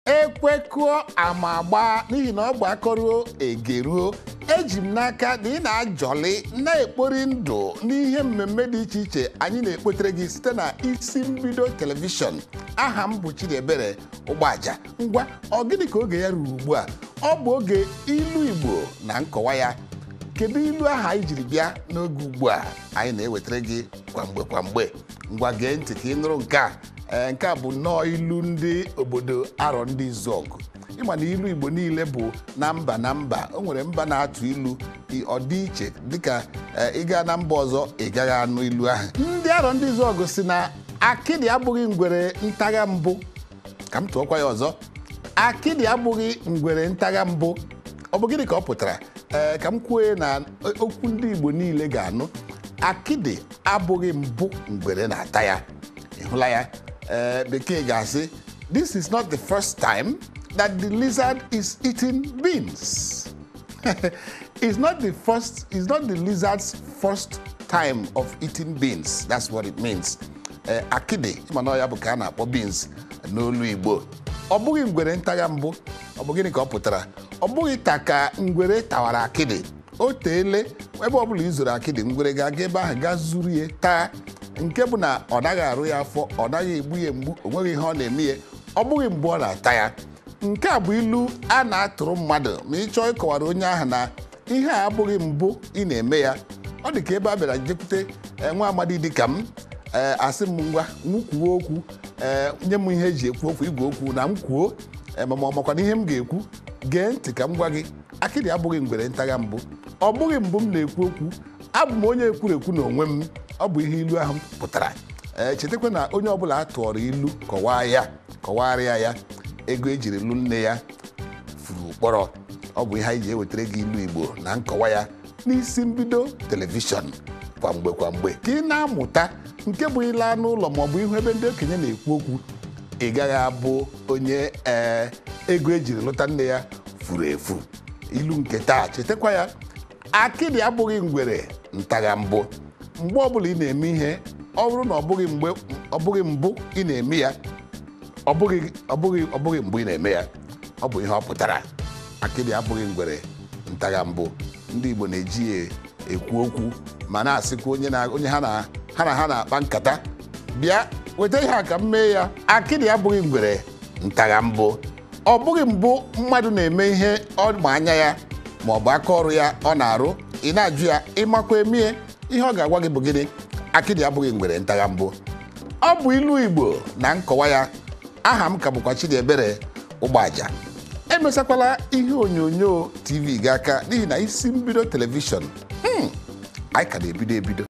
Ekwekụọ ama agba n'ihi na ọ bụ akọruo egeruo. Eji m n'aka na ị na-ajọli na-ekpori ndụ n'ihe mmemme dị iche iche anyị na-ekpotere gị site na isi mbido telivishọn. Aha m bụ Chidiebere Ụgbọaja. Ngwa, ọ gịnị ka oge ya ruru ugbu a? Ọ bụ oge ilu Igbo na nkọwa ya. Kedu ilu ahụ anyị jiri bịa n'oge ugbu a anyị na-ewetara gị kwa mgbe kwa mgbe? Ngwa, gee ntị ka ị nụrụ nke a. Ee, nke a bụ nnọọ ilu ndị obodo Arọ Ndị Izuọgụ. Ịma na ilu Igbo niile bụ na mba na mba, o nwere mba na-atụ ilu ọ dị iche, dịka ị gaa na mba ọzọ ị gaghị anụ ilu ahụ. Ndị Arọ Ndị Izuọgụ si na akịdị abụghị ngwere ntagha mbụ. Ka m tụọkwa ya ọzọ, akịdị abụghị ngwere ntagha mbụ. Ọ bụ gịnị ka ọ pụtara? Ee, ka m kwuo na okwu ndị Igbo niile ga-anụ, akịdị abụghị mbụ ngwere na-ata ya. Ị hụla ya? Ee, bekee ga-asị, "This is not the first time that the lizard is eating beans." It's not the lizard's first time of eating beans. That's what it means. Ee, akịdị, ịma na ya bụ ka a na-akpọ beans n'olu Igbo. Ọ bụghị ngwere ntagha mbụ. Ọ bụ gịnị ka ọ pụtara? Ọ bụghị taa ka ngwere tawara akịdị. O teele ebe ọ bụla izoro akịdị, ngwere ga-aga ebe ahụ gaa zuru ya taa, nke bụ na ọ naghị arụ ya afọ, ọ naghị egbu ya mgbu, o nweghị ihe ọ na-eme ya. Ọ bụghị mgbe ọ na-ata ya. Nke a bụ ilu a na-atụrụ mmadụ ma ị chọọ ịkọwara onye ahụ na ihe a abụghị mbụ ị na-eme ya. Ọ dị ka ebe a bịara jekwute nwa amadi dị ka m, ee, asị m, ngwa, m kwuo okwu, ee, nye m ihe eji ekwu okwu, igwe okwu, na m kwuo, ma ọ makwana ihe m ga-ekwu. Gee ntị ka m gwa gị, akịdị abụghị ngwere ntagha mbụ. Ọ bụghị mbụ m na-ekwu okwu, abụ m onye ekwurekwu n'onwe m. Ọ bụ ihe ilu ahụ pụtara. Ee, chetakwa na onye ọbụla a tụọrọ ilu kọwaa ya, kọwarịa ya, ego ejiri lụ nne ya furu ụkpọrọ. Ọ bụ ihe anyị ji ewetara gị ilu Igbo na nkọwa ya n'isi mbido telivishọn kwa mgbe kwa mgbe, ka ị na-amụta nke bụ ịla n'ụlọ maọbụ ihu ebe ndị okenye na-ekwu okwu, ị gaghị abụ onye ee ego ejiri lụta nne ya furu efu. Ilu nke taa, chetakwa ya, akịdị abụghị ngwere ntagha mbụ. Mgbe ọbụla ị na-eme ihe, ọ bụrụ na ọ bụghị mgbe, ọ bụghị mbụ ị na-eme ya, ọ bụghị mbụ ị na-eme ya. Ọ bụ ihe ọ pụtara. Akịdị abụghị ngwere ntagha mbụ. Ndị Igbo na-eji ya ekwu okwu ma na-asịkwa onye na onye ha na ha na-akpa nkata, bịa weta ihe a ka m mee ya. Akịdị abụghị ngwere ntagha mbụ. Ọ bụghị mbụ mmadụ na-eme ihe ọ ma anya ya ma ọ bụ aka ọrụ ya ọ na-arụ. Ị na-ajụ ya, ịmakwa emie, ihe ọ ga-agwa gị bụ gịnị? Akịdị abụghị ngwere ntagha mbụ. Ọ bụ ilu Igbo na nkọwa ya. Aha m ka bụkwa Chidiebere Ụgbọaja. Emesakwala ihe onyonyo TV gị aka, n'ihi na isi mbido telivishọn, anyị ka na-ebido ebido.